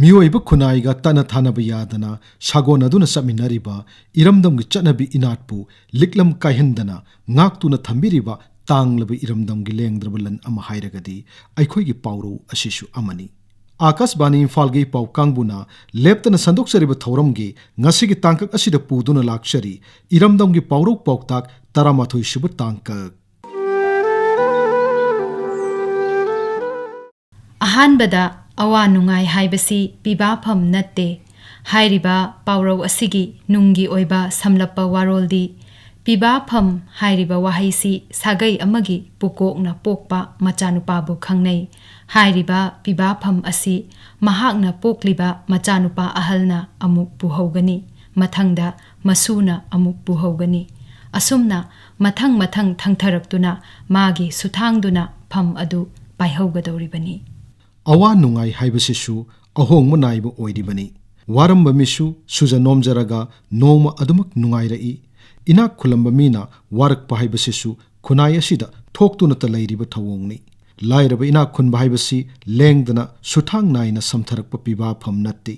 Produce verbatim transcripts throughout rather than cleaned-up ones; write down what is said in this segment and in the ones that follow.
ꯃꯤꯑꯣꯏꯕ ꯈꯨꯟꯅꯥꯏꯒ ꯇꯠꯅ ꯊꯥꯅꯕ ꯌꯥꯗꯅ ꯁꯥꯒꯣꯟꯅꯗꯨꯅ ꯆꯠꯃꯤꯟꯅꯔꯤꯕ ꯏꯔꯝꯗꯝꯒꯤ ꯆꯠꯅꯕꯤ ꯏꯅꯥꯠꯄꯨ ꯂꯤꯛꯂꯝ ꯀꯥꯏꯍꯟꯗꯅ ꯉꯥꯛꯇꯨꯅ ꯊꯝꯕꯤꯔꯤꯕ ꯇꯥꯡꯂꯕ ꯏꯔꯝꯗꯝꯒꯤ ꯂꯦꯡꯗ꯭ꯔꯕ ꯂꯟ ꯑꯃ ꯍꯥꯏꯔꯒꯗꯤ ꯑꯩꯈꯣꯏꯒꯤ ꯄꯥꯎꯔꯧ ꯑꯁꯤꯁꯨ ꯑꯃꯅꯤ꯫ ꯑꯥꯀꯥꯁꯕꯥꯅꯤ ꯏꯝꯐꯥꯜꯒꯤ ꯄꯥꯎ ꯀꯥꯡꯕꯨꯅ ꯂꯦꯞꯇꯅ ꯁꯟꯗꯣꯛꯆꯔꯤꯕ ꯊꯧꯔꯝꯒꯤ ꯉꯁꯤꯒꯤ ꯇꯥꯡꯀꯛ ꯑꯁꯤꯗ ꯄꯨꯗꯨꯅ ꯂꯥꯛꯆꯔꯤ ꯏꯔꯝꯗꯝꯒꯤ ꯄꯥꯎꯔꯧ ꯄꯥꯎꯇꯥꯛ ꯇꯔꯥꯃꯥꯊꯣꯏ ꯁꯨꯕ ꯇꯥꯡꯀꯛ꯫ ꯑꯍꯥꯟꯕꯗ, ꯑꯋꯥ ꯅꯨꯡꯉꯥꯏ ꯍꯥꯏꯕꯁꯤ ꯄꯤꯕꯥꯐꯝ ꯅꯠꯇꯦ꯫ ꯍꯥꯏꯔꯤꯕ ꯄꯥꯎꯔꯧ ꯑꯁꯤꯒꯤ ꯅꯨꯡꯒꯤ ꯑꯣꯏꯕ ꯁꯝꯂꯞꯄ ꯋꯥꯔꯣꯜꯗꯤ, ꯄꯤꯕꯥꯐꯝ ꯍꯥꯏꯔꯤꯕ ꯋꯥꯍꯩꯁꯤ ꯁꯥꯒꯩ ꯑꯃꯒꯤ ꯄꯨꯀꯣꯛꯅ ꯄꯣꯛꯄ ꯃꯆꯥꯅꯨꯄꯥꯕꯨ ꯈꯪꯅꯩ꯫ ꯍꯥꯏꯔꯤꯕ ꯄꯤꯕꯥꯐꯝ ꯑꯁꯤ ꯃꯍꯥꯛꯅ ꯄꯣꯛꯂꯤꯕ ꯃꯆꯥꯅꯨꯄꯥ ꯑꯍꯜꯅ ꯑꯃꯨꯛ ꯄꯨꯍꯧꯒꯅꯤ, ꯃꯊꯪꯗ ꯃꯁꯨꯅ ꯑꯃꯨꯛ ꯄꯨꯍꯧꯒꯅꯤ꯫ ꯑꯁꯨꯝꯅ ꯃꯊꯪ ꯃꯊꯪ ꯊꯪꯊꯔꯛꯇꯨꯅ ꯃꯥꯒꯤ ꯁꯨꯊꯥꯡꯗꯨꯅ ꯐꯝ ꯑꯗꯨ ꯄꯥꯏꯍꯧꯒꯗꯧꯔꯤꯕꯅꯤ꯫ ꯑꯋꯥ ꯅꯨꯡꯉꯥꯏ ꯍꯥꯏꯕꯁꯤꯁꯨ ꯑꯍꯣꯡꯕ ꯅꯥꯏꯕ ꯑꯣꯏꯔꯤꯕꯅꯤ꯫ ꯋꯥꯔꯝꯕ ꯃꯤꯁꯨ ꯁꯨꯖ ꯅꯣꯝꯖꯔꯒ ꯅꯣꯡꯃ ꯑꯗꯨꯃꯛ ꯅꯨꯡꯉꯥꯏꯔꯛꯏ꯫ ꯏꯅꯥꯛ ꯈꯨꯜꯂꯝꯕ ꯃꯤꯅ ꯋꯥꯔꯛꯄ ꯍꯥꯏꯕꯁꯤꯁꯨ ꯈꯨꯟꯅꯥꯏ ꯑꯁꯤꯗ ꯊꯣꯛꯇꯨꯅꯇ ꯂꯩꯔꯤꯕ ꯊꯧꯑꯣꯡꯅꯤ꯫ ꯂꯥꯏꯔꯕ ꯏꯅꯥꯛ ꯈꯨꯟꯕ ꯍꯥꯏꯕꯁꯤ ꯂꯦꯡꯗꯅ ꯁꯨꯊꯥꯡ ꯅꯥꯏꯅ ꯁꯝꯊꯔꯛꯄ ꯄꯤꯕꯥꯐꯝ ꯅꯠꯇꯦ꯫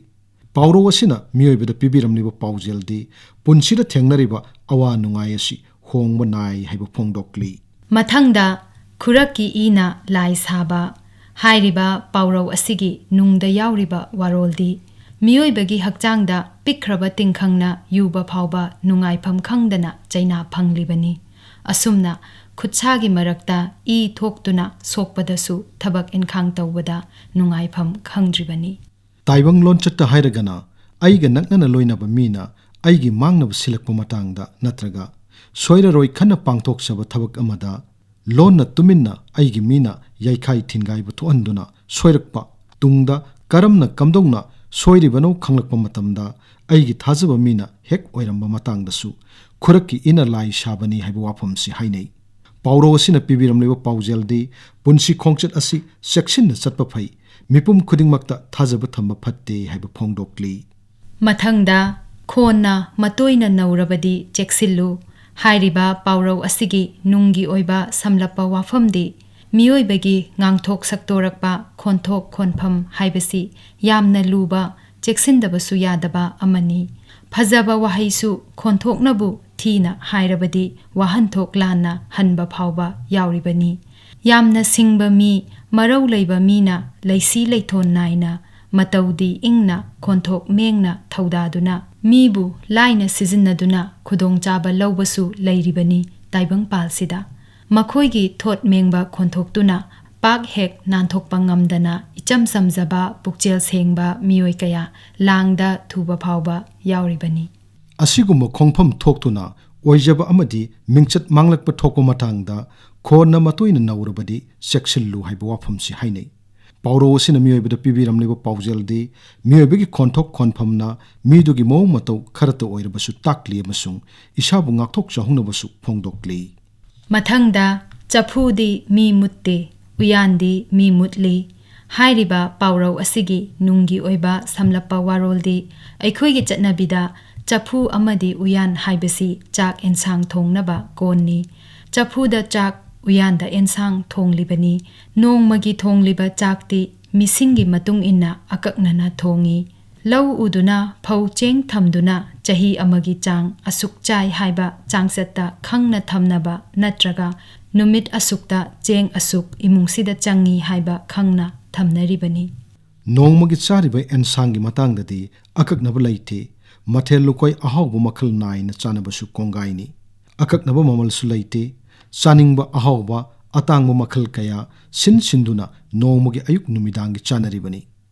ꯄꯥꯎꯔꯧ ꯑꯁꯤꯅ ꯃꯤꯑꯣꯏꯕꯗ ꯄꯤꯕꯤꯔꯝꯂꯤꯕ ꯄꯥꯎꯖꯦꯜꯗꯤ ꯄꯨꯟꯁꯤꯗ ꯊꯦꯡꯅꯔꯤꯕ ꯑꯋꯥ ꯅꯨꯡꯉꯥꯏ ꯑꯁꯤ ꯍꯣꯡꯕ ꯅꯥꯏ ꯍꯥꯏꯕ ꯐꯣꯡꯗꯣꯛꯂꯤ꯫ ꯃꯊꯪꯗ, ꯈꯨꯔꯛꯀꯤ ꯏꯅ ꯂꯥꯏ ꯁꯥꯕ꯫ ꯍꯥꯏꯔꯤꯕ ꯄꯥꯎꯔꯧ ꯑꯁꯤꯒꯤ ꯅꯨꯡꯗ ꯌꯥꯎꯔꯤꯕ ꯋꯥꯔꯣꯜꯗꯤ, ꯃꯤꯑꯣꯏꯕꯒꯤ ꯍꯛꯆꯥꯡꯗ ꯄꯤꯛꯈ꯭ꯔꯕ ꯇꯤꯡꯈꯪꯅ ꯌꯨꯕ ꯐꯥꯎꯕ ꯅꯨꯡꯉꯥꯏꯐꯝ ꯈꯪꯗꯅ ꯆꯩꯅꯥ ꯐꯪꯂꯤꯕꯅꯤ꯫ ꯑꯁꯨꯝꯅ ꯈꯨꯠꯁꯥꯒꯤ ꯃꯔꯛꯇ ꯏ ꯊꯣꯛꯇꯨꯅ ꯁꯣꯛꯄꯗꯁꯨ ꯊꯕꯛ ꯏꯟꯈꯥꯡ ꯇꯧꯕꯗ ꯅꯨꯡꯉꯥꯏꯐꯝ ꯈꯪꯗ꯭ꯔꯤꯕꯅꯤ꯫ ꯇꯥꯏꯕꯪ ꯂꯣꯟꯆꯠꯇ ꯍꯥꯏꯔꯒꯅ, ꯑꯩꯒ ꯅꯛꯅꯅ ꯂꯣꯏꯅꯕ ꯃꯤꯅ ꯑꯩꯒꯤ ꯃꯥꯡꯅꯕ ꯁꯤꯜꯂꯛꯄ ꯃꯇꯥꯡꯗ ꯅꯠꯇ꯭ꯔꯒ ꯁꯣꯏꯔꯔꯣꯏ ꯈꯟꯅ ꯄꯥꯡꯊꯣꯛꯆꯕ ꯊꯕꯛ ꯑꯃꯗ ꯂꯣꯟꯅ ꯇꯨꯃꯤꯟꯅ ꯑꯩꯒꯤ ꯃꯤꯅ ꯌꯩꯈꯥꯏ ꯊꯤꯟꯒꯥꯏꯕ ꯊꯣꯛꯍꯟꯗꯨꯅ ꯁꯣꯏꯔꯛꯄ, ꯇꯨꯡꯗ ꯀꯔꯝꯅ ꯀꯝꯗꯧꯅ ꯁꯣꯏꯔꯤꯕꯅꯣ ꯈꯪꯂꯛꯄ ꯃꯇꯝꯗ ꯑꯩꯒꯤ ꯊꯥꯖꯕ ꯃꯤꯅ ꯍꯦꯛ ꯑꯣꯏꯔꯝꯕ ꯃꯇꯥꯡꯗꯁꯨ ꯈꯨꯔꯛꯀꯤ ꯏꯅ ꯂꯥꯏ ꯁꯥꯕꯅꯤ ꯍꯥꯏꯕ ꯋꯥꯐꯝꯁꯤ ꯍꯥꯏꯅꯩ꯫ ꯄꯥꯎꯔꯧ ꯑꯁꯤꯅ ꯄꯤꯕꯤꯔꯝꯂꯤꯕ ꯄꯥꯎꯖꯦꯜꯗꯤ ꯄꯨꯟꯁꯤ ꯈꯣꯡꯆꯠ ꯑꯁꯤ ꯆꯦꯛꯁꯤꯟꯅ ꯆꯠꯄ ꯐꯩ, ꯃꯤꯄꯨꯝ ꯈꯨꯗꯤꯡꯃꯛꯇ ꯊꯥꯖꯕ ꯊꯝꯕ ꯐꯠꯇꯦ ꯍꯥꯏꯕ ꯐꯣꯡꯗꯣꯛꯂꯤ꯫ ꯃꯊꯪꯗ, ꯈꯣꯟꯅ ꯃꯇꯣꯏꯅ ꯅꯧꯔꯕꯗꯤ ꯆꯦꯛꯁꯤꯜꯂꯨ꯫ ꯍꯥꯏꯔꯤꯕ ꯄꯥꯎꯔꯧ ꯑꯁꯤꯒꯤ ꯅꯨꯡꯒꯤ ꯑꯣꯏꯕ ꯁꯝꯂꯞꯄ ꯋꯥꯐꯝꯗꯤ, ꯃꯤꯑꯣꯏꯕꯒꯤ ꯉꯥꯡꯊꯣꯛ ꯁꯛꯇꯣꯔꯛꯄ ꯈꯣꯟꯊꯣꯛ ꯈꯣꯟꯐꯝ ꯍꯥꯏꯕꯁꯤ ꯌꯥꯝꯅ ꯂꯨꯕ, ꯆꯦꯛꯁꯤꯟꯗꯕꯁꯨ ꯌꯥꯗꯕ ꯑꯃꯅꯤ꯫ ꯐꯖꯕ ꯋꯥꯍꯩꯁꯨ ꯈꯣꯟꯊꯣꯛꯅꯕꯨ ꯊꯤꯅ ꯍꯥꯏꯔꯕꯗꯤ ꯋꯥꯍꯟꯊꯣꯛ ꯂꯥꯟꯅ ꯍꯟꯕ ꯐꯥꯎꯕ ꯌꯥꯎꯔꯤꯕꯅꯤ꯫ ꯌꯥꯝꯅ ꯁꯤꯡꯕ ꯃꯤ, ꯃꯔꯧ ꯂꯩꯕ ꯃꯤꯅ ꯂꯩꯁꯤ ꯂꯩꯊꯣꯟ ꯅꯥꯏꯅ, ꯃꯇꯧꯗꯤ ꯏꯪꯅ, ꯈꯣꯟꯊꯣꯛ ꯃꯦꯡꯅ ꯊꯧꯗꯥꯗꯨꯅ, ꯃꯤꯕꯨ ꯂꯥꯏꯅ ꯁꯤꯖꯤꯟꯅꯗꯨꯅ ꯈꯨꯗꯣꯡꯆꯥꯕ ꯂꯧꯕꯁꯨ ꯂꯩꯔꯤꯕꯅꯤ ꯇꯥꯏꯕꯪꯄꯥꯜꯁꯤꯗ꯫ ꯃꯈꯣꯏꯒꯤ ꯊꯣꯠ ꯃꯦꯡꯕ ꯈꯣꯟꯊꯣꯛꯇꯨꯅ ꯄꯥꯛ ꯍꯦꯛ ꯅꯥꯟꯊꯣꯛꯄ ꯉꯝꯗꯅ ꯏꯆꯝ ꯆꯝꯖꯕ ꯄꯨꯛꯆꯦꯜ ꯁꯦꯡꯕ ꯃꯤꯑꯣꯏ ꯀꯌꯥ ꯂꯥꯡꯗ ꯊꯨꯕ ꯐꯥꯎꯕ ꯌꯥꯎꯔꯤꯕꯅꯤ꯫ ꯑꯁꯤꯒꯨꯝꯕ ꯈꯣꯡꯐꯝ ꯊꯣꯛꯇꯨꯅ ꯑꯣꯏꯖꯕ ꯑꯃꯗꯤ ꯃꯤꯡꯆꯠ ꯃꯥꯡꯂꯛꯄ ꯊꯣꯛꯄ ꯃꯇꯥꯡꯗ ꯈꯣꯟꯅ ꯃꯇꯣꯏꯅ ꯅꯧꯔꯕꯗꯤ ꯆꯦꯛꯁꯤꯜꯂꯨ ꯍꯥꯏꯕ ꯋꯥꯐꯝꯁꯤ ꯍꯥꯏꯅꯩ꯫ ꯄꯥꯎꯔꯧ ꯑꯁꯤꯅ ꯃꯤꯑꯣꯏꯕꯗ ꯄꯤꯕꯤꯔꯝꯂꯤꯕ ꯄꯥꯎꯖꯦꯜꯗꯤ ꯃꯤꯑꯣꯏꯕꯒꯤ ꯈꯣꯟꯊꯣꯛ ꯈꯣꯟꯐꯝꯅ ꯃꯤꯗꯨꯒꯤ ꯃꯑꯣꯡ ꯃꯇꯧ ꯈꯔꯇ ꯑꯣꯏꯔꯕꯁꯨ ꯇꯥꯛꯂꯤ ꯑꯃꯁꯨꯡ ꯏꯁꯥꯕꯨ ꯉꯥꯛꯊꯣꯛꯆꯍꯧꯅꯕꯁꯨ ꯐꯣꯡꯗꯣꯛꯂꯤ꯫ ꯃꯊꯪꯗ, ꯆꯐꯨꯗꯤ ꯃꯤ ꯃꯨꯠꯇꯦ, ꯎꯌꯥꯟꯗꯤ ꯃꯤ ꯃꯨꯠꯂꯤ꯫ ꯍꯥꯏꯔꯤꯕ ꯄꯥꯎꯔꯧ ꯑꯁꯤꯒꯤ ꯅꯨꯡꯒꯤ ꯑꯣꯏꯕ ꯁꯝꯂꯞꯄ ꯋꯥꯔꯣꯜꯗꯤ ꯑꯩꯈꯣꯏꯒꯤ ꯆꯠꯅꯕꯤꯗ ꯆꯐꯨ ꯑꯃꯗꯤ ꯎꯌꯥꯟ ꯍꯥꯏꯕꯁꯤ ꯆꯥꯛ ꯑꯦꯟꯁꯥꯡ ꯊꯣꯡꯅꯕ ꯀꯣꯟꯅꯤ꯫ ꯆꯐꯨꯗ ꯆꯥꯛ, ꯎꯌꯥꯟꯗ ꯑꯦꯟꯁꯥꯡ ꯊꯣꯡꯂꯤꯕꯅꯤ꯫ ꯅꯣꯡꯃꯒꯤ ꯊꯣꯡꯂꯤꯕ ꯆꯥꯛꯇꯤ ꯃꯤꯁꯤꯡꯒꯤ ꯃꯇꯨꯡ ꯏꯟꯅ ꯑꯀꯛꯅꯅ ꯊꯣꯡꯏ꯫ ꯂꯧ ꯎꯗꯨꯅ ꯐꯧ ꯆꯦꯡ ꯊꯝꯗꯨꯅ ꯆꯍꯤ ꯑꯃꯒꯤ ꯆꯥꯡ ꯑꯁꯨꯛ ꯆꯥꯏ ꯍꯥꯏꯕ ꯆꯥꯡꯆꯠꯇ ꯈꯪꯅ ꯊꯝꯅꯕ ꯅꯠꯇ꯭ꯔꯒ ꯅꯨꯃꯤꯠ ꯑꯁꯨꯛꯇ ꯆꯦꯡ ꯑꯁꯨꯛ ꯏꯃꯨꯡꯁꯤꯗ ꯆꯪꯏ ꯍꯥꯏꯕ ꯈꯪꯅ ꯊꯝꯅꯔꯤꯕꯅꯤ꯫ ꯅꯣꯡꯃꯒꯤ ꯆꯥꯔꯤꯕ ꯑꯦꯟꯁꯥꯡꯒꯤ ꯃꯇꯥꯡꯗꯗꯤ ꯑꯀꯛꯅꯕ ꯂꯩꯇꯦ꯫ ꯃꯊꯦꯜ ꯂꯨꯀꯣꯏ ꯑꯍꯥꯎꯕ ꯃꯈꯜ ꯅꯥꯏꯅ ꯆꯥꯅꯕꯁꯨ ꯀꯣꯡꯒꯥꯏꯅꯤ꯫ ꯑꯀꯛꯅꯕ ꯃꯃꯜꯁꯨ ꯂꯩꯇꯦ꯫ ꯆꯥꯅꯤꯡꯕ ꯑꯍꯥꯎꯕ ꯑꯇꯥꯡꯕ ꯃꯈꯜ ꯀꯌꯥ ꯁꯤꯟ ꯁꯤꯟꯗꯨꯅ ꯅꯣꯡꯃꯒꯤ ꯑꯌꯨꯛ ꯅꯨꯃꯤꯗꯥꯡꯒꯤ ꯆꯥꯅꯔꯤꯕꯅꯤ꯫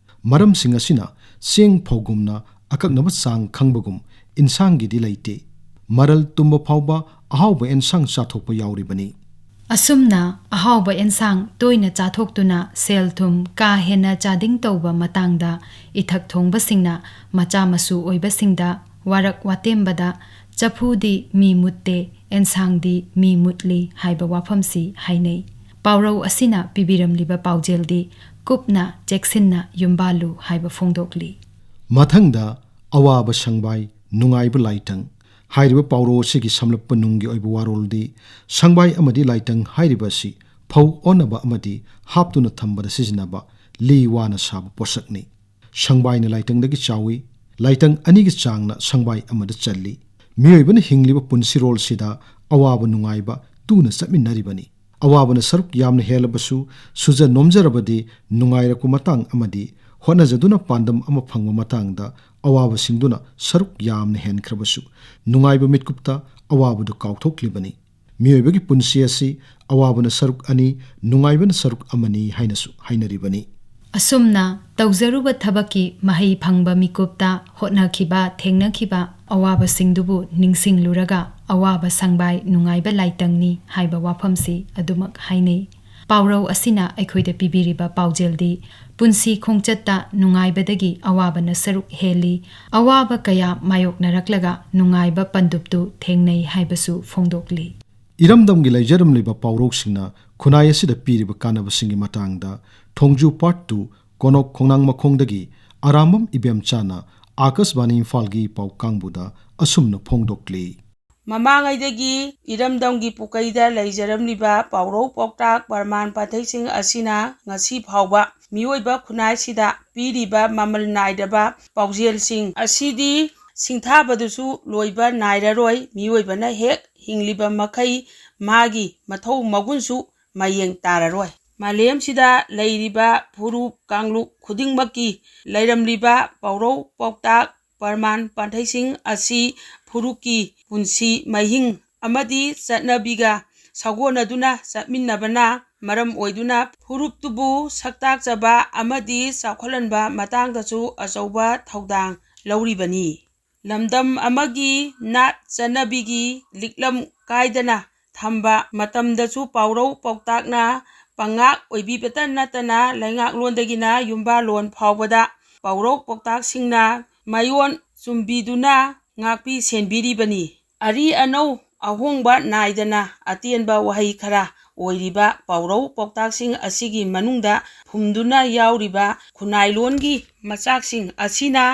ꯃꯔꯝꯁꯤꯡ ꯑꯁꯤꯅ ꯆꯦꯡ ꯐꯧꯒꯨꯝꯅ ꯑꯀꯛꯅꯕ ꯆꯥꯡ ꯈꯪꯕꯒꯨꯝ ꯏꯟꯁꯥꯡꯒꯤꯗꯤ ꯂꯩꯇꯦ꯫ ꯃꯔꯜ ꯇꯨꯝꯕ ꯐꯥꯎꯕ ꯑꯍꯥꯎꯕ ꯑꯦꯟꯁꯥꯡ ꯆꯥꯊꯣꯛꯄ ꯌꯥꯎꯔꯤꯕꯅꯤ꯫ ꯑꯁꯨꯝꯅ ꯑꯍꯥꯎꯕ ꯑꯦꯟꯁꯥꯡ ꯇꯣꯏꯅ ꯆꯥꯊꯣꯛꯇꯨꯅ ꯁꯦꯜ ꯊꯨꯝ ꯀꯥ ꯍꯦꯟꯅ ꯆꯥꯗꯤꯡ ꯇꯧꯕ ꯃꯇꯥꯡꯗ ꯏꯊꯛ ꯊꯣꯡꯕꯁꯤꯡꯅ ꯃꯆꯥ ꯃꯁꯨ ꯑꯣꯏꯕꯁꯤꯡꯗ ꯋꯥꯔꯛ ꯋꯥꯇꯦꯝꯕꯗ "ꯆꯐꯨꯗꯤ ꯃꯤ ꯃꯨꯠꯇꯦ, ꯑꯦꯟꯁꯥꯡꯗꯤ ꯃꯤ ꯃꯨꯠꯂꯤ" ꯍꯥꯏꯕ ꯋꯥꯐꯝꯁꯤ ꯍꯥꯏꯅꯩ꯫ ꯄꯥꯎꯔꯧ ꯑꯁꯤꯅ ꯄꯤꯕꯤꯔꯝꯂꯤꯕ ꯄꯥꯎꯖꯦꯜꯗꯤ ꯀꯨꯞꯅ ꯆꯦꯛꯁꯤꯟꯅ ꯌꯨꯝꯕꯥꯜꯂꯨ ꯍꯥꯏꯕ ꯐꯣꯡꯗꯣꯛꯂꯤ꯫ ꯃꯊꯪꯗ, ꯑꯋꯥꯕ ꯁꯪꯕꯥꯏ, ꯅꯨꯡꯉꯥꯏꯕ ꯂꯥꯏꯇꯪ꯫ ꯍꯥꯏꯔꯤꯕ ꯄꯥꯎꯔꯧ ꯑꯁꯤꯒꯤ ꯁꯝꯂꯞꯄ ꯅꯨꯡꯒꯤ ꯑꯣꯏꯕ ꯋꯥꯔꯣꯜꯗꯤ, ꯁꯪꯕꯥꯏ ꯑꯃꯗꯤ ꯂꯥꯏꯇꯪ ꯍꯥꯏꯔꯤꯕ ꯑꯁꯤ ꯐꯧ ꯑꯣꯟꯅꯕ ꯑꯃꯗꯤ ꯍꯥꯞꯇꯨꯅ ꯊꯝꯕꯗ ꯁꯤꯖꯤꯟꯅꯕ ꯂꯤ ꯋꯥꯅ ꯁꯥꯕ ꯄꯣꯠꯁꯛꯅꯤ꯫ ꯁꯪꯕꯥꯏꯅ ꯂꯥꯏꯇꯪꯗꯒꯤ ꯆꯥꯎꯏ꯫ ꯂꯥꯏꯇꯪ ꯑꯅꯤꯒꯤ ꯆꯥꯡꯅ ꯁꯪꯕꯥꯏ ꯑꯃꯗ ꯆꯜꯂꯤ꯫ ꯃꯤꯑꯣꯏꯕꯅ ꯍꯤꯡꯂꯤꯕ ꯄꯨꯟꯁꯤꯔꯣꯜꯁꯤꯗ ꯑꯋꯥꯕ ꯅꯨꯡꯉꯥꯏꯕ ꯇꯨꯅ ꯆꯠꯃꯤꯟꯅꯔꯤꯕꯅꯤ꯫ ꯑꯋꯥꯕꯅ ꯁꯔꯨꯛ ꯌꯥꯝꯅ ꯍꯦꯜꯂꯕꯁꯨ, ꯁꯨꯖ ꯅꯣꯝꯖꯔꯕꯗꯤ ꯅꯨꯡꯉꯥꯏꯔꯛꯄ ꯃꯇꯥꯡ ꯑꯃꯗꯤ ꯍꯣꯠꯅꯖꯗꯨꯅ ꯄꯥꯟꯗꯝ ꯑꯃ ꯐꯪꯕ ꯃꯇꯥꯡꯗ ꯑꯋꯥꯕꯁꯤꯡꯗꯨꯅ ꯁꯔꯨꯛ ꯌꯥꯝꯅ ꯍꯦꯟꯈ꯭ꯔꯕꯁꯨ, ꯅꯨꯡꯉꯥꯏꯕ ꯃꯤꯠꯀꯨꯞꯇ ꯑꯋꯥꯕꯗꯨ ꯀꯥꯎꯊꯣꯛꯂꯤꯕꯅꯤ꯫ ꯃꯤꯑꯣꯏꯕꯒꯤ ꯄꯨꯟꯁꯤ ꯑꯁꯤ ꯑꯋꯥꯕꯅ ꯁꯔꯨꯛ ꯑꯅꯤ, ꯅꯨꯡꯉꯥꯏꯕꯅ ꯁꯔꯨꯛ ꯑꯃꯅꯤ ꯍꯥꯏꯅꯁꯨ ꯍꯥꯏꯅꯔꯤꯕꯅꯤ꯫ ꯑꯁꯨꯝꯅ ꯇꯧꯖꯔꯨꯕ ꯊꯕꯛꯀꯤ ꯃꯍꯩ ꯐꯪꯕ ꯃꯤꯀꯨꯞꯇ ꯍꯣꯠꯅꯈꯤꯕ, ꯊꯦꯡꯅꯈꯤꯕ ꯑꯋꯥꯕꯁꯤꯡꯗꯨꯕꯨ ꯅꯤꯡꯁꯤꯡꯂꯨꯔꯒ ꯑꯋꯥꯕ ꯁꯪꯕꯥꯏ ꯅꯨꯡꯉꯥꯏꯕ ꯂꯥꯏꯇꯪꯅꯤ ꯍꯥꯏꯕ ꯋꯥꯐꯝꯁꯤ ꯑꯗꯨꯃꯛ ꯍꯥꯏꯅꯩ꯫ ꯄꯥꯎꯔꯧ ꯑꯁꯤꯅ ꯑꯩꯈꯣꯏꯗ ꯄꯤꯕꯤꯔꯤꯕ ꯄꯥꯎꯖꯦꯜꯗꯤ ꯄꯨꯟꯁꯤ ꯈꯣꯡꯆꯠꯇ ꯅꯨꯡꯉꯥꯏꯕꯗꯒꯤ ꯑꯋꯥꯕꯅ ꯁꯔꯨꯛ ꯍꯦꯜꯂꯤ, ꯑꯋꯥꯕ ꯀꯌꯥ ꯃꯥꯌꯣꯛꯅꯔꯛꯂꯒ ꯅꯨꯡꯉꯥꯏꯕ ꯄꯟꯗꯨꯞꯇꯨ ꯊꯦꯡꯅꯩ ꯍꯥꯏꯕꯁꯨ ꯐꯣꯡꯗꯣꯛꯂꯤ꯫ ꯏꯔꯝꯗꯝꯒꯤ ꯂꯩꯖꯔꯝꯂꯤꯕ ꯄꯥꯎꯔꯧꯁꯤꯡꯅ ꯈꯨꯟꯅꯥꯏ ꯑꯁꯤꯗ ꯄꯤꯔꯤꯕ ꯀꯥꯟꯅꯕꯁꯤꯡꯒꯤ ꯃꯇꯥꯡꯗ ꯊꯣꯡꯖꯨ Part Two, ꯀꯣꯅꯣꯛ ꯈꯣꯡꯅꯥꯡ ꯃꯈꯣꯡꯗꯒꯤ ꯑꯔꯥꯝꯕꯝ ꯏꯕꯦꯝꯆꯥꯅ ꯑꯥꯀꯥꯁꯕꯥꯅꯤ ꯏꯝꯐꯥꯜꯒꯤ ꯄꯥꯎ ꯀꯥꯡꯕꯨꯗ ꯑꯁꯨꯝꯅ ꯐꯣꯡꯗꯣꯛꯂꯤ꯫ ꯃꯃꯥꯡꯉꯩꯗꯒꯤ ꯏꯔꯝꯗꯝꯒꯤ ꯄꯨꯀꯩꯗ ꯂꯩꯖꯔꯝꯂꯤꯕ ꯄꯥꯎꯔꯧ ꯄꯥꯎꯇꯥꯛ ꯄ꯭ꯔꯃꯥꯟ ꯄꯥꯟꯊꯩꯁꯤꯡ ꯑꯁꯤꯅ ꯉꯁꯤ ꯐꯥꯎꯕ ꯃꯤꯑꯣꯏꯕ ꯈꯨꯟꯅꯥꯏꯁꯤꯗ ꯄꯤꯔꯤꯕ ꯃꯃꯜ ꯅꯥꯏꯗꯕ ꯄꯥꯎꯖꯦꯜꯁꯤꯡ ꯑꯁꯤꯗꯤ ꯁꯤꯡꯊꯥꯕꯗꯨꯁꯨ ꯂꯣꯏꯕ ꯅꯥꯏꯔꯔꯣꯏ꯫ ꯃꯤꯑꯣꯏꯕꯅ ꯍꯦꯛ ꯍꯤꯡꯂꯤꯕ ꯃꯈꯩ ꯃꯥꯒꯤ ꯃꯊꯧ ꯃꯒꯨꯟꯁꯨ ꯃꯌꯦꯡ ꯇꯥꯔꯔꯣꯏ꯫ ꯃꯥꯂꯦꯝꯁꯤꯗ ꯂꯩꯔꯤꯕ ꯐꯨꯔꯨꯞ ꯀꯥꯡꯂꯨꯞ ꯈꯨꯗꯤꯡꯃꯛꯀꯤ ꯂꯩꯔꯝꯂꯤꯕ ꯄꯥꯎꯔꯧ ꯄꯥꯎꯇꯥꯛ ꯄ꯭ꯔꯃꯥꯟ ꯄꯥꯟꯊꯩꯁꯤꯡ ꯑꯁꯤ ꯐꯨꯔꯨꯞꯀꯤ ꯄꯨꯟꯁꯤ ꯃꯍꯤꯡ ꯑꯃꯗꯤ ꯆꯠꯅꯕꯤꯒ ꯁꯥꯒꯣꯟꯅꯗꯨꯅ ꯆꯠꯃꯤꯟꯅꯕꯅ ꯃꯔꯝ ꯑꯣꯏꯗꯨꯅ ꯐꯨꯔꯨꯞꯇꯨꯕꯨ ꯁꯛꯇꯥꯛꯆꯕ ꯑꯃꯗꯤ ꯆꯥꯎꯈꯠꯍꯟꯕ ꯃꯇꯥꯡꯗꯁꯨ ꯑꯆꯧꯕ ꯊꯧꯗꯥꯡ ꯂꯧꯔꯤꯕꯅꯤ꯫ ꯂꯝꯗꯝ ꯑꯃꯒꯤ ꯅꯥꯠ ꯆꯠꯅꯕꯤꯒꯤ ꯂꯤꯛꯂꯝ ꯀꯥꯏꯗꯅ ꯊꯝꯕ ꯃꯇꯝꯗꯁꯨ ꯄꯥꯎꯔꯧ ꯄꯥꯎꯇꯥꯛꯅ ꯄꯉꯥꯛ ꯑꯣꯏꯕꯤꯕꯇ ꯅꯠꯇꯅ ꯂꯩꯉꯥꯛꯂꯣꯟꯗꯒꯤꯅ ꯌꯨꯝꯕꯥꯂꯣꯟ ꯐꯥꯎꯕꯗ ꯄꯥꯎꯔꯧ ꯄꯥꯎꯇꯥꯛꯁꯤꯡꯅ ꯃꯥꯏꯑꯣꯟ ꯆꯨꯝꯕꯤꯗꯨꯅ ꯉꯥꯛꯄꯤ ꯁꯦꯟꯕꯤꯔꯤꯕꯅꯤ꯫ ꯑꯔꯤ ꯑꯅꯧ ꯑꯍꯣꯡꯕ ꯅꯥꯏꯗꯅ ꯑꯇꯦꯟꯕ ꯋꯥꯍꯩ ꯈꯔ ꯑꯣꯏꯔꯤꯕ ꯄꯥꯎꯔꯧ ꯄꯥꯎꯇꯥꯛꯁꯤꯡ ꯑꯁꯤꯒꯤ ꯃꯅꯨꯡꯗ ꯐꯨꯝꯗꯨꯅ ꯌꯥꯎꯔꯤꯕ ꯈꯨꯟꯅꯥꯏꯂꯣꯟꯒꯤ ꯃꯆꯥꯛꯁꯤꯡ ꯑꯁꯤꯅ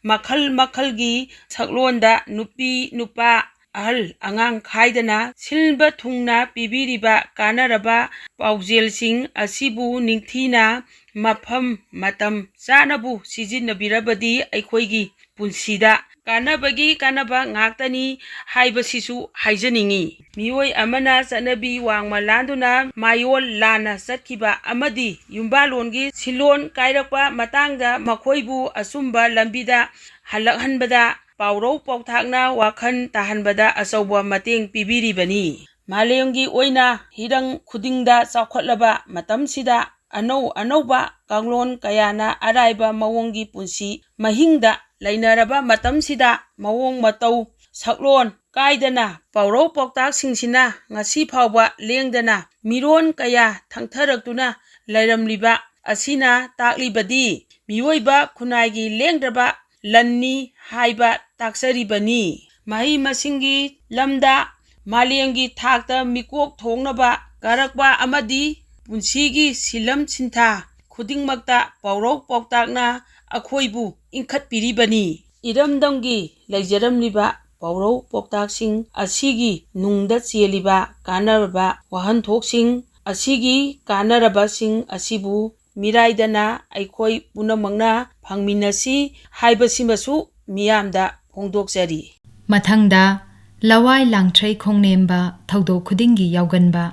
ꯃꯈꯜ ꯃꯈꯜꯒꯤ ꯁꯛꯂꯣꯟꯗ ꯅꯨꯄꯤ ꯅꯨꯄꯥ ꯑꯍꯜ ꯑꯉꯥꯡ ꯈꯥꯏꯗꯅ ꯁꯤꯟꯕ ꯊꯨꯡꯅ ꯄꯤꯕꯤꯔꯤꯕ ꯀꯥꯟꯅꯔꯕ ꯄꯥꯎꯖꯦꯜꯁꯤꯡ ꯑꯁꯤꯕꯨ ꯅꯤꯡꯊꯤꯅ ꯃꯐꯝ ꯃꯇꯝ ꯆꯥꯅꯕꯨ ꯁꯤꯖꯤꯟꯅꯕꯤꯔꯕꯗꯤ ꯑꯩꯈꯣꯏꯒꯤ ꯄꯨꯟꯁꯤꯗ ꯀꯥꯟꯅꯕꯒꯤ ꯀꯥꯟꯅꯕ ꯉꯥꯛꯇꯅꯤ ꯍꯥꯏꯕꯁꯤꯁꯨ ꯍꯥꯏꯖꯅꯤꯡꯏ꯫ ꯃꯤꯑꯣꯏ ꯑꯃꯅ ꯆꯠꯅꯕꯤ ꯋꯥꯡꯃ ꯂꯥꯟꯗꯨꯅ ꯃꯥꯌꯣꯜ ꯂꯥꯟꯅ ꯆꯠꯈꯤꯕ ꯑꯃꯗꯤ ꯌꯨꯝꯕꯥꯂꯣꯟꯒꯤ ꯁꯤꯂꯣꯟ ꯀꯥꯏꯔꯛꯄ ꯃꯇꯥꯡꯗ ꯃꯈꯣꯏꯕꯨ ꯑꯆꯨꯝꯕ ꯂꯝꯕꯤꯗ ꯍꯜꯂꯛꯍꯟꯕꯗ ꯄꯥꯎꯔꯧ ꯄꯥꯎꯊꯥꯛꯅ ꯋꯥꯈꯜ ꯇꯥꯍꯟꯕꯗ ꯑꯆꯧꯕ ꯃꯇꯦꯡ ꯄꯤꯕꯤꯔꯤꯕꯅꯤ꯫ ꯃꯥꯂꯦꯝꯒꯤ ꯑꯣꯏꯅ ꯍꯤꯔꯝ ꯈꯨꯗꯤꯡꯗ ꯆꯥꯎꯈꯠꯂꯕ ꯃꯇꯝꯁꯤꯗ ꯑꯅꯧ ꯑꯅꯧꯕ ꯀꯥꯡꯂꯣꯟ ꯀꯌꯥꯅ ꯑꯔꯥꯏꯕ ꯃꯑꯣꯡꯒꯤ ꯄꯨꯟꯁꯤ ꯃꯍꯤꯡꯗ ꯂꯩꯅꯔꯕ ꯃꯇꯝꯁꯤꯗ ꯃꯑꯣꯡ ꯃꯇꯧ ꯁꯛꯂꯣꯟ ꯀꯥꯏꯗꯅ ꯄꯥꯎꯔꯧ ꯄꯥꯎꯇꯥꯛꯁꯤꯡꯁꯤꯅ ꯉꯁꯤ ꯐꯥꯎꯕ ꯂꯦꯡꯗꯅ ꯃꯤꯔꯣꯟ ꯀꯌꯥ ꯊꯪꯊꯔꯛꯇꯨꯅ ꯂꯩꯔꯝꯂꯤꯕ ꯑꯁꯤꯅ ꯇꯥꯛꯂꯤꯕꯗꯤ ꯃꯤꯑꯣꯏꯕ ꯈꯨꯟꯅꯥꯏꯒꯤ ꯂꯦꯡꯗ꯭ꯔꯕ ꯂꯟꯅꯤ ꯍꯥꯏꯕ ꯇꯥꯛꯆꯔꯤꯕꯅꯤ꯫ ꯃꯍꯩ ꯃꯁꯤꯡꯒꯤ ꯂꯝꯗ ꯃꯥꯂꯦꯝꯒꯤ ꯊꯥꯛꯇ ꯃꯤꯀꯣꯛ ꯊꯣꯛꯅꯕ ꯀꯥꯔꯛꯄ ꯑꯃꯗꯤ ꯄꯨꯟꯁꯤꯒꯤ ꯁꯤꯂꯝ ꯁꯤꯟꯊꯥ ꯈꯨꯗꯤꯡꯃꯛꯇ ꯄꯥꯎꯔꯧ ꯄꯥꯎꯇꯥꯛꯅ ꯑꯩꯈꯣꯏꯕꯨ ꯏꯟꯈꯠꯄꯤꯔꯤꯕꯅꯤ꯫ ꯏꯔꯝꯗꯝꯒꯤ ꯂꯩꯖꯔꯝꯂꯤꯕ ꯄꯥꯎꯔꯧ ꯄꯥꯎꯇꯥꯛꯁꯤꯡ ꯑꯁꯤꯒꯤ ꯅꯨꯡꯗ ꯆꯦꯜꯂꯤꯕ ꯀꯥꯟꯅꯔꯕ ꯋꯥꯍꯟꯊꯣꯛꯁꯤꯡ ꯑꯁꯤꯒꯤ ꯀꯥꯟꯅꯔꯕꯁꯤꯡ ꯑꯁꯤꯕꯨ ꯃꯤꯔꯥꯏꯗꯅ ꯑꯩꯈꯣꯏ ꯄꯨꯝꯅꯃꯛꯅ ꯐꯪꯃꯤꯟꯅꯁꯤ ꯍꯥꯏꯕꯁꯤꯃꯁꯨ ꯃꯤꯌꯥꯝꯗ ꯐꯣꯡꯗꯣꯛꯆꯔꯤ꯫ ꯃꯊꯪꯗ ꯂꯋꯥꯏ ꯂꯥꯡꯊ꯭ꯔꯩ ꯈꯣꯡꯅꯦꯝꯕ ꯊꯧꯗꯣꯛ ꯈꯨꯗꯤꯡꯒꯤ ꯌꯥꯎꯒꯟꯕ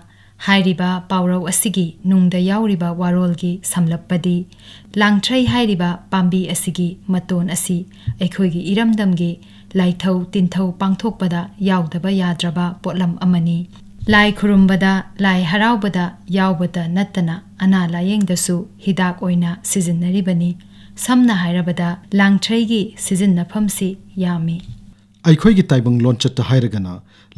ꯍꯥꯏꯔꯤꯕ ꯄꯥꯎꯔꯧ ꯑꯁꯤꯒꯤ ꯅꯨꯡꯗ ꯌꯥꯎꯔꯤꯕ ꯋꯥꯔꯣꯜꯒꯤ ꯁꯝꯂꯞꯄꯗꯤ, ꯂꯥꯡꯊ꯭ꯔꯩ ꯍꯥꯏꯔꯤꯕ ꯄꯥꯝꯕꯤ ꯑꯁꯤꯒꯤ ꯃꯇꯣꯟ ꯑꯁꯤ ꯑꯩꯈꯣꯏꯒꯤ ꯏꯔꯝꯗꯝꯒꯤ ꯂꯥꯏꯊꯧ ꯇꯤꯟꯊꯧ ꯄꯥꯡꯊꯣꯛꯄꯗ ꯌꯥꯎꯗꯕ ꯌꯥꯗ꯭ꯔꯕ ꯄꯣꯠꯂꯝ ꯑꯃꯅꯤ꯫ ꯂꯥꯏ ꯈꯨꯔꯨꯝꯕꯗ, ꯂꯥꯏ ꯍꯔꯥꯎꯕꯗ ꯌꯥꯎꯕꯇ ꯅꯠꯇꯅ ꯑꯅꯥ ꯂꯥꯌꯦꯡꯗꯁꯨ ꯍꯤꯗꯥꯛ ꯑꯣꯏꯅ ꯁꯤꯖꯤꯟꯅꯔꯤꯕꯅꯤ꯫ ꯁꯝꯅ ꯍꯥꯏꯔꯕꯗ ꯂꯥꯡꯊ꯭ꯔꯩꯒꯤ ꯁꯤꯖꯤꯟꯅꯐꯝꯁꯤ ꯌꯥꯝꯃꯤ꯫ ꯑꯩꯈꯣꯏꯒꯤ ꯇꯥꯏꯕꯪ ꯂꯣꯟꯆꯠꯇ ꯍꯥꯏꯔꯒꯅ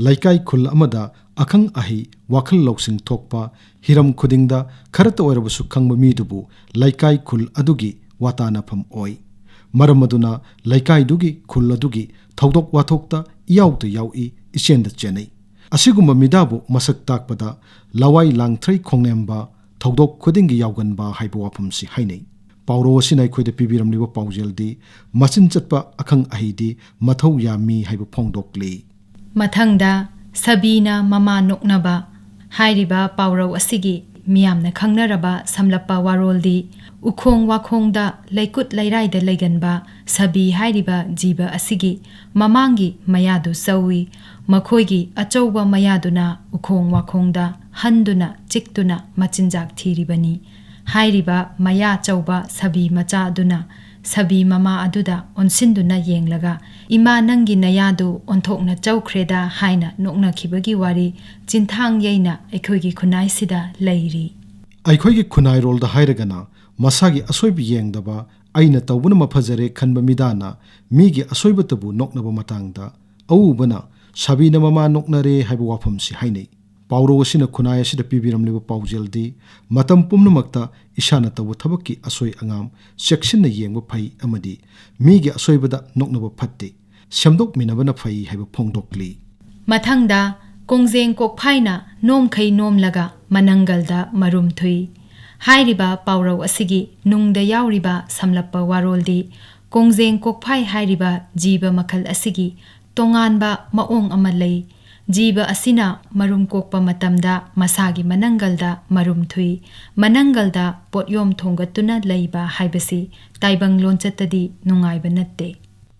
ꯂꯩꯀꯥꯏ ꯈꯨꯜ ꯑꯃꯗ ꯑꯈꯪ ꯑꯍꯩ ꯋꯥꯈꯜ ꯂꯧꯁꯤꯡ ꯊꯣꯛꯄ ꯍꯤꯔꯝ ꯈꯨꯗꯤꯡꯗ ꯈꯔꯇ ꯑꯣꯏꯔꯕꯁꯨ ꯈꯪꯕ ꯃꯤꯗꯨꯕꯨ ꯂꯩꯀꯥꯏ ꯈꯨꯜ ꯑꯗꯨꯒꯤ ꯋꯥꯇꯥꯅꯐꯝ ꯑꯣꯏ꯫ ꯃꯔꯝ ꯑꯗꯨꯅ ꯂꯩꯀꯥꯏꯗꯨꯒꯤ ꯈꯨꯜ ꯑꯗꯨꯒꯤ ꯊꯧꯗꯣꯛ ꯋꯥꯊꯣꯛꯇ ꯏꯌꯥꯎꯗ ꯌꯥꯎꯏ, ꯏꯆꯦꯟꯗ ꯆꯦꯟꯅꯩ꯫ ꯑꯁꯤꯒꯨꯝꯕ ꯃꯤꯗꯥꯕꯨ ꯃꯁꯛ ꯇꯥꯛꯄꯗ ꯂꯋꯥꯏ ꯂꯥꯡꯊ꯭ꯔꯩ ꯈꯣꯡꯅꯦꯝꯕ ꯊꯧꯗꯣꯛ ꯈꯨꯗꯤꯡꯒꯤ ꯌꯥꯎꯒꯟꯕ ꯍꯥꯏꯕ ꯋꯥꯐꯝꯁꯤ ꯍꯥꯏꯅꯩ꯫ ꯄꯥꯎꯔꯧ ꯑꯁꯤꯅ ꯑꯩꯈꯣꯏꯗ ꯄꯤꯕꯤꯔꯝꯂꯤꯕ ꯄꯥꯎꯖꯦꯜꯗꯤ ꯃꯆꯤꯟ ꯆꯠꯄ ꯑꯈꯪ ꯑꯍꯩꯗꯤ ꯃꯊꯧ ꯌꯥꯝꯃꯤ ꯍꯥꯏꯕ ꯐꯣꯡꯗꯣꯛꯂꯤ꯫ ꯃꯊꯪꯗ, ꯁꯥꯕꯤꯅ ꯃꯃꯥ ꯅꯣꯛꯅꯕ꯫ ꯍꯥꯏꯔꯤꯕ ꯄꯥꯎꯔꯧ ꯑꯁꯤꯒꯤ ꯃꯤꯌꯥꯝꯅ ꯈꯪꯅꯔꯕ ꯁꯝꯂꯞꯄ ꯋꯥꯔꯣꯜꯗꯤ, ꯎꯈꯣꯡ ꯋꯥꯈꯣꯡꯗ, ꯂꯩꯀꯨꯠ ꯂꯩꯔꯥꯏꯗ ꯂꯩꯒꯟꯕ ꯁꯥꯕꯤ ꯍꯥꯏꯔꯤꯕ ꯖꯤꯕ ꯑꯁꯤꯒꯤ ꯃꯃꯥꯡꯒꯤ ꯃꯌꯥꯗꯨ ꯆꯧꯏ꯫ ꯃꯈꯣꯏꯒꯤ ꯑꯆꯧꯕ ꯃꯌꯥꯗꯨꯅ ꯎꯈꯣꯡ ꯋꯥꯈꯣꯡꯗ ꯍꯟꯗꯨꯅ ꯆꯤꯛꯇꯨꯅ ꯃꯆꯤꯟꯖꯥꯛ ꯊꯤꯔꯤꯕꯅꯤ꯫ ꯍꯥꯏꯔꯤꯕ ꯃꯌꯥ ꯆꯧꯕ ꯁꯥꯕꯤ ꯃꯆꯥ ꯑꯗꯨꯅ ꯁꯥꯕꯤ ꯃꯃꯥ ꯑꯗꯨꯗ ꯑꯣꯟꯁꯤꯟꯗꯨꯅ ꯌꯦꯡꯂꯒ, "ꯏꯃꯥ, ꯅꯪꯒꯤ ꯅꯌꯥꯗꯨ ꯑꯣꯟꯊꯣꯛꯅ ꯆꯧꯈ꯭ꯔꯦꯗ" ꯍꯥꯏꯅ ꯅꯣꯛꯅꯈꯤꯕꯒꯤ ꯋꯥꯔꯤ ꯆꯤꯟꯊꯥꯡ ꯌꯩꯅ ꯑꯩꯈꯣꯏꯒꯤ ꯈꯨꯟꯅꯥꯏꯁꯤꯗ ꯂꯩꯔꯤ꯫ ꯑꯩꯈꯣꯏꯒꯤ ꯈꯨꯟꯅꯥꯏꯔꯣꯜꯗ ꯍꯥꯏꯔꯒꯅ, ꯃꯁꯥꯒꯤ ꯑꯁꯣꯏꯕ ꯌꯦꯡꯗꯕ, "ꯑꯩꯅ ꯇꯧꯕꯅ ꯃꯐꯖꯔꯦ" ꯈꯟꯕ ꯃꯤꯗꯥꯅ ꯃꯤꯒꯤ ꯑꯁꯣꯏꯕꯇꯕꯨ ꯅꯣꯛꯅꯕ ꯃꯇꯥꯡꯗ ꯑꯎꯕꯅ "ꯁꯥꯕꯤꯅ ꯃꯃꯥ ꯅꯣꯛꯅꯔꯦ" ꯍꯥꯏꯕ ꯋꯥꯐꯝꯁꯤ ꯍꯥꯏꯅꯩ꯫ ꯄꯥꯎꯔꯧ ꯑꯁꯤꯅ ꯈꯨꯟꯅꯥꯏ ꯑꯁꯤꯗ ꯄꯤꯕꯤꯔꯝꯂꯤꯕ ꯄꯥꯎꯖꯦꯜꯗꯤ, ꯃꯇꯝ ꯄꯨꯝꯅꯃꯛꯇ ꯏꯁꯥꯅ ꯇꯧꯕ ꯊꯕꯛꯀꯤ ꯑꯁꯣꯏ ꯑꯉꯥꯝ ꯆꯦꯛꯁꯤꯟꯅ ꯌꯦꯡꯕ ꯐꯩ ꯑꯃꯗꯤ ꯃꯤꯒꯤ ꯑꯁꯣꯏꯕꯗ ꯅꯣꯛꯅꯕ ꯐꯠꯇꯦ, ꯁꯦꯝꯗꯣꯛꯃꯤꯟꯅꯕꯅ ꯐꯩ ꯍꯥꯏꯕ ꯐꯣꯡꯗꯣꯛꯂꯤ꯫ ꯃꯊꯪꯗ, "ꯀꯣꯡꯖꯦꯡ ꯀꯣꯛꯐꯥꯏꯅ ꯅꯣꯝꯈꯩ ꯅꯣꯝꯂꯒ ꯃꯅꯪꯒꯜꯗ ꯃꯔꯨꯝ ꯊꯨꯏ" ꯍꯥꯏꯔꯤꯕ ꯄꯥꯎꯔꯧ ꯑꯁꯤꯒꯤ ꯅꯨꯡꯗ ꯌꯥꯎꯔꯤꯕ ꯁꯝꯂꯞꯄ ꯋꯥꯔꯣꯜꯗꯤ, ꯀꯣꯡꯖꯦꯡ ꯀꯣꯛꯐꯥꯏ ꯍꯥꯏꯔꯤꯕ ꯖꯤꯕ ꯃꯈꯜ ꯑꯁꯤꯒꯤ ꯇꯣꯉꯥꯟꯕ ꯃꯑꯣꯡ ꯑꯃ ꯂꯩ꯫ ꯖꯤꯕ ꯑꯁꯤꯅ ꯃꯔꯨꯝ ꯀꯣꯛꯄ ꯃꯇꯝꯗ ꯃꯁꯥꯒꯤ ꯃꯅꯪꯒꯜꯗ ꯃꯔꯨꯝ ꯊꯨꯏ꯫ ꯃꯅꯪꯒꯜꯗ ꯄꯣꯠꯌꯣꯝ ꯊꯣꯡꯒꯠꯇꯨꯅ ꯂꯩꯕ ꯍꯥꯏꯕꯁꯤ ꯇꯥꯏꯕꯪ ꯂꯣꯟꯆꯠꯇꯗꯤ ꯅꯨꯡꯉꯥꯏꯕ ꯅꯠꯇꯦ꯫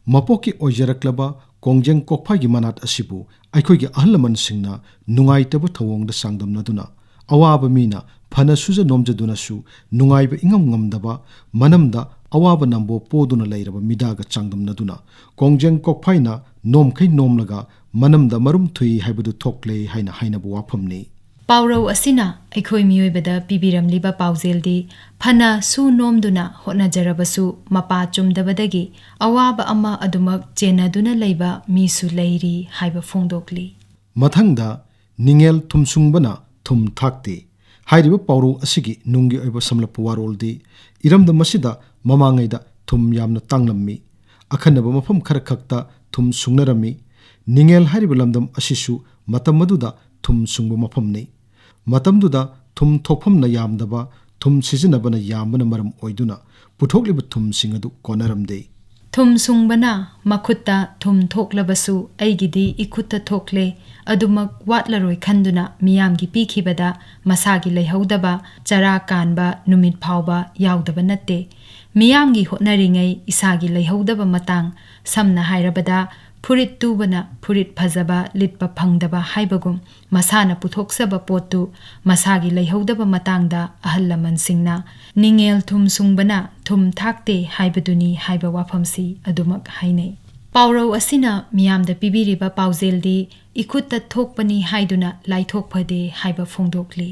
ꯃꯄꯣꯛꯀꯤ ꯑꯣꯏꯖꯔꯛꯂꯕ ꯀꯣꯡꯖꯦꯡ ꯀꯣꯛꯐꯥꯏꯒꯤ ꯃꯅꯥꯠ ꯑꯁꯤꯕꯨ ꯑꯩꯈꯣꯏꯒꯤ ꯑꯍꯜ ꯂꯃꯟꯁꯤꯡꯅ ꯅꯨꯡꯉꯥꯏꯇꯕ ꯊꯧꯑꯣꯡꯗ ꯆꯥꯡꯗꯝꯅꯗꯨꯅ, ꯑꯋꯥꯕ ꯃꯤꯅ ꯐꯅ ꯁꯨꯖ ꯅꯣꯝꯖꯗꯨꯅꯁꯨ ꯅꯨꯡꯉꯥꯏꯕ ꯏꯉꯝ ꯉꯝꯗꯕ, ꯃꯅꯝꯗ ꯑꯋꯥꯕ ꯅꯝꯕꯣ ꯄꯣꯗꯨꯅ ꯂꯩꯔꯕ ꯃꯤꯗꯥꯒ ꯆꯥꯡꯗꯝꯅꯗꯨꯅ, "ꯀꯣꯡꯖꯦꯡ ꯀꯣꯛꯐꯥꯏꯅ ꯅꯣꯝꯈꯩ ꯅꯣꯝꯂꯒ ꯃꯅꯝꯗ ꯃꯔꯨꯝ ꯊꯨꯏ" ꯍꯥꯏꯕꯗꯨ ꯊꯣꯛꯂꯦ ꯍꯥꯏꯅ ꯍꯥꯏꯅꯕ ꯋꯥꯐꯝꯅꯤ꯫ ꯄꯥꯎꯔꯧ ꯑꯁꯤꯅ ꯑꯩꯈꯣꯏ ꯃꯤꯑꯣꯏꯕꯗ ꯄꯤꯕꯤꯔꯝꯂꯤꯕ ꯄꯥꯎꯖꯦꯜꯗꯤ, ꯐꯅ ꯁꯨ ꯅꯣꯝꯗꯨꯅ ꯍꯣꯠꯅꯖꯔꯕꯁꯨ ꯃꯄꯥ ꯆꯨꯝꯗꯕꯗꯒꯤ ꯑꯋꯥꯕ ꯑꯃ ꯑꯗꯨꯃꯛ ꯆꯦꯟꯅꯗꯨꯅ ꯂꯩꯕ ꯃꯤꯁꯨ ꯂꯩꯔꯤ ꯍꯥꯏꯕ ꯐꯣꯡꯗꯣꯛꯂꯤ꯫ ꯃꯊꯪꯗ, "ꯅꯤꯡꯉꯦꯜ ꯊꯨꯝ ꯁꯨꯡꯕꯅ ꯊꯨꯝ ꯊꯥꯛꯇꯦ" ꯍꯥꯏꯔꯤꯕ ꯄꯥꯎꯔꯧ ꯑꯁꯤꯒꯤ ꯅꯨꯡꯒꯤ ꯑꯣꯏꯕ ꯁꯝꯂꯞꯄ ꯋꯥꯔꯣꯜꯗꯤ, ꯏꯔꯝꯗꯝ ꯑꯁꯤꯗ ꯃꯃꯥꯡꯉꯩꯗ ꯊꯨꯝ ꯌꯥꯝꯅ ꯇꯥꯡꯂꯝꯃꯤ꯫ ꯑꯈꯟꯅꯕ ꯃꯐꯝ ꯈꯔ ꯈꯛꯇ ꯊꯨꯝ ꯁꯨꯡꯅꯔꯝꯃꯤ꯫ ꯅꯤꯡꯉꯦꯜ ꯍꯥꯏꯔꯤꯕ ꯂꯝꯗꯝ ꯑꯁꯤꯁꯨ ꯃꯇꯝ ꯑꯗꯨꯗ ꯊꯨꯝ ꯁꯨꯡꯕ ꯃꯐꯝꯅꯤ꯫ ꯃꯇꯝꯗꯨꯗ ꯊꯨꯝ ꯊꯣꯛꯐꯝꯅ ꯌꯥꯝꯗꯕ, ꯊꯨꯝ ꯁꯤꯖꯤꯟꯅꯕꯅ ꯌꯥꯝꯕꯅ ꯃꯔꯝ ꯑꯣꯏꯗꯨꯅ ꯄꯨꯊꯣꯛꯂꯤꯕ ꯊꯨꯝꯁꯤꯡ ꯑꯗꯨ ꯀꯣꯟꯅꯔꯝꯗꯦ꯫ ꯊꯨꯝ ꯁꯨꯡꯕꯅ ꯃꯈꯨꯠꯇ ꯊꯨꯝ ꯊꯣꯛꯂꯕꯁꯨ ꯑꯩꯒꯤꯗꯤ ꯏꯈꯨꯠꯇ ꯊꯣꯛꯂꯦ, ꯑꯗꯨꯃꯛ ꯋꯥꯠꯂꯔꯣꯏ ꯈꯟꯗꯨꯅ ꯃꯤꯌꯥꯝꯒꯤ ꯄꯤꯈꯤꯕꯗ ꯃꯁꯥꯒꯤ ꯂꯩꯍꯧꯗꯕ ꯆꯔꯥ ꯀꯥꯟꯕ ꯅꯨꯃꯤꯠ ꯐꯥꯎꯕ ꯌꯥꯎꯗꯕ ꯅꯠꯇꯦ꯫ ꯃꯤꯌꯥꯝꯒꯤ ꯍꯣꯠꯅꯔꯤꯉꯩ ꯏꯁꯥꯒꯤ ꯂꯩꯍꯧꯗꯕ ꯃꯇꯥꯡ, ꯁꯝꯅ ꯍꯥꯏꯔꯕꯗ ꯐꯨꯔꯤꯠ ꯇꯨꯕꯅ ꯐꯨꯔꯤꯠ ꯐꯖꯕ ꯂꯤꯠꯄ ꯐꯪꯗꯕ ꯍꯥꯏꯕꯒꯨꯝ, ꯃꯁꯥꯅ ꯄꯨꯊꯣꯛꯆꯕ ꯄꯣꯠꯇꯨ ꯃꯁꯥꯒꯤ ꯂꯩꯍꯧꯗꯕ ꯃꯇꯥꯡꯗ ꯑꯍꯜ ꯂꯃꯟꯁꯤꯡꯅ "ꯅꯤꯡꯉꯦꯜ ꯊꯨꯝ ꯁꯨꯡꯕꯅ ꯊꯨꯝ ꯊꯥꯛꯇꯦ" ꯍꯥꯏꯕꯗꯨꯅꯤ ꯍꯥꯏꯕ ꯋꯥꯐꯝꯁꯤ ꯑꯗꯨꯃꯛ ꯍꯥꯏꯅꯩ꯫ ꯄꯥꯎꯔꯧ ꯑꯁꯤꯅ ꯃꯤꯌꯥꯝꯗ ꯄꯤꯕꯤꯔꯤꯕ ꯄꯥꯎꯖꯦꯜꯗꯤ ꯏꯈꯨꯠꯇ ꯊꯣꯛꯄꯅꯤ ꯍꯥꯏꯗꯨꯅ ꯂꯥꯏꯊꯣꯛ ꯐꯗꯦ ꯍꯥꯏꯕ ꯐꯣꯡꯗꯣꯛꯂꯤ꯫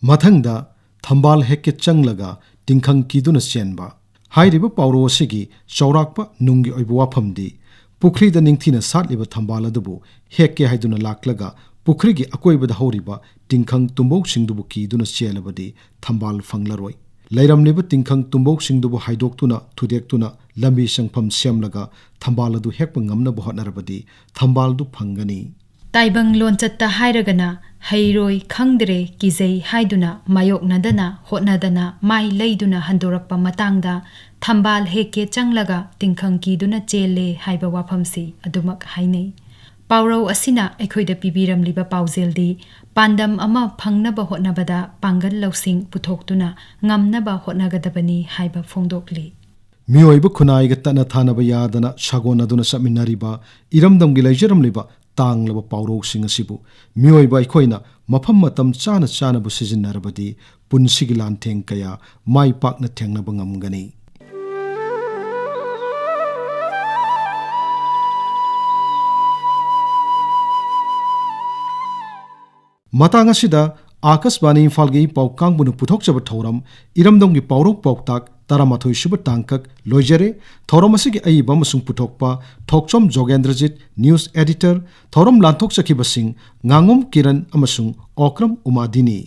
ꯃꯊꯪꯗ ꯊꯝꯕꯥꯜ ꯍꯦꯛꯀꯦ ꯆꯪꯂꯒ ꯇꯤꯡꯈꯪ ꯀꯤꯗꯨꯅ ꯆꯦꯟꯕ꯫ ꯍꯥꯏꯔꯤꯕ ꯄꯥꯎꯔꯧ ꯑꯁꯤꯒꯤ ꯆꯥꯎꯔꯥꯛꯄ ꯅꯨꯡꯒꯤ ꯑꯣꯏꯕ ꯋꯥꯐꯝꯗꯤ, ꯄꯨꯈ꯭ꯔꯤꯗ ꯅꯤꯡꯊꯤꯅ ꯁꯥꯠꯂꯤꯕ ꯊꯝꯕꯥꯜ ꯑꯗꯨꯕꯨ ꯍꯦꯛꯀꯦ ꯍꯥꯏꯗꯨꯅ ꯂꯥꯛꯂꯒ ꯄꯨꯈ꯭ꯔꯤꯒꯤ ꯑꯀꯣꯏꯕꯗ ꯍꯧꯔꯤꯕ ꯇꯤꯡꯈꯪ ꯇꯨꯝꯕꯧꯁꯤꯡꯗꯨꯕꯨ ꯀꯤꯗꯨꯅ ꯆꯦꯜꯂꯕꯗꯤ ꯊꯝꯕꯥꯜ ꯐꯪꯂꯔꯣꯏ꯫ ꯂꯩꯔꯝꯂꯤꯕ ꯇꯤꯡꯈꯪ ꯇꯨꯝꯕꯧꯁꯤꯡꯗꯨꯕꯨ ꯍꯥꯏꯗꯣꯛꯇꯨꯅ ꯊꯨꯗꯦꯛꯇꯨꯅ ꯂꯝꯕꯤ ꯆꯪꯐꯝ ꯁꯦꯝꯂꯒ ꯊꯝꯕꯥꯜ ꯑꯗꯨ ꯍꯦꯛꯄ ꯉꯝꯅꯕ ꯍꯣꯠꯅꯔꯕꯗꯤ ꯊꯝꯕꯥꯜꯗꯨ ꯐꯪꯒꯅꯤ꯫ ꯇꯥꯏꯕꯪ ꯂꯣꯟꯆꯠꯇ ꯍꯥꯏꯔꯒꯅ "ꯍꯩꯔꯣꯏ, ꯈꯪꯗ꯭ꯔꯦ, ꯀꯤꯖꯩ" ꯍꯥꯏꯗꯨꯅ ꯃꯥꯌꯣꯛꯅꯗꯅ ꯍꯣꯠꯅꯗꯅ ꯃꯥꯏ ꯂꯩꯗꯨꯅ ꯍꯟꯗꯣꯔꯛꯄ ꯃꯇꯥꯡꯗ "ꯊꯝꯕꯥꯜ ꯍꯦꯛꯀꯦ ꯆꯪꯂꯒ ꯇꯤꯡꯈꯪ ꯀꯤꯗꯨꯅ ꯆꯦꯜꯂꯦ" ꯍꯥꯏꯕ ꯋꯥꯐꯝꯁꯤ ꯑꯗꯨꯃꯛ ꯍꯥꯏꯅꯩ꯫ ꯄꯥꯎꯔꯧ ꯑꯁꯤꯅ ꯑꯩꯈꯣꯏꯗ ꯄꯤꯕꯤꯔꯝꯂꯤꯕ ꯄꯥꯎꯖꯦꯜꯗꯤ ꯄꯥꯟꯗꯝ ꯑꯃ ꯐꯪꯅꯕ ꯍꯣꯠꯅꯕꯗ ꯄꯥꯡꯒꯜ ꯂꯧꯁꯤꯡ ꯄꯨꯊꯣꯛꯇꯨꯅ ꯉꯝꯅꯕ ꯍꯣꯠꯅꯒꯗꯕꯅꯤ ꯍꯥꯏꯕ ꯐꯣꯡꯗꯣꯛꯂꯤ꯫ ꯃꯤꯑꯣꯏꯕ ꯈꯨꯟꯅꯥꯏꯒ ꯇꯠꯅ ꯊꯥꯅꯕ ꯌꯥꯗꯅ ꯁꯥꯒꯣꯟꯅꯗꯨꯅ ꯆꯠꯃꯤꯟꯅꯔꯤꯕ ꯏꯔꯝꯗꯝꯒꯤ ꯂꯩꯖꯔꯝꯂꯤꯕ ꯇꯥꯡꯂꯕ ꯄꯥꯎꯔꯧꯁꯤꯡ ꯑꯁꯤꯕꯨ ꯃꯤꯑꯣꯏꯕ ꯑꯩꯈꯣꯏꯅ ꯃꯐꯝ ꯃꯇꯝ ꯆꯥꯅ ꯆꯥꯅꯕꯨ ꯁꯤꯖꯤꯟꯅꯔꯕꯗꯤ ꯄꯨꯟꯁꯤꯒꯤ ꯂꯥꯟꯊꯦꯡ ꯀꯌꯥ ꯃꯥꯏ ꯄꯥꯛꯅ ꯊꯦꯡꯅꯕ ꯉꯝꯒꯅꯤ꯫ ꯃꯇꯥꯡ ꯑꯁꯤꯗ ꯑꯥꯀꯥꯁꯕꯥꯅꯤ ꯏꯝꯐꯥꯜꯒꯤ ꯄꯥꯎ ꯀꯥꯡꯕꯨꯅ ꯄꯨꯊꯣꯛꯆꯕ ꯊꯧꯔꯝ ꯏꯔꯝꯗꯝꯒꯤ ꯄꯥꯎꯔꯧ ꯄꯥꯎꯇꯥꯛ ꯇꯔꯥꯃꯥꯊꯣꯏ ꯁꯨꯕ ꯇꯥꯡꯀꯛ ꯂꯣꯏꯖꯔꯦ꯫ ꯊꯧꯔꯝ ꯑꯁꯤꯒꯤ ꯑꯏꯕ ꯑꯃꯁꯨꯡ ꯄꯨꯊꯣꯛꯄ ꯊꯣꯛꯆꯣꯝ ꯖꯣꯒꯦꯟꯗ꯭ꯔꯖꯤꯠ, news editor꯫ ꯊꯧꯔꯝ ꯂꯥꯟꯊꯣꯛꯆꯈꯤꯕꯁꯤꯡ ꯉꯥꯉꯣꯝ ꯀꯤꯔꯟ ꯑꯃꯁꯨꯡ ꯑꯣꯀ꯭ꯔꯝ ꯎꯃꯥꯗꯤꯅꯤ꯫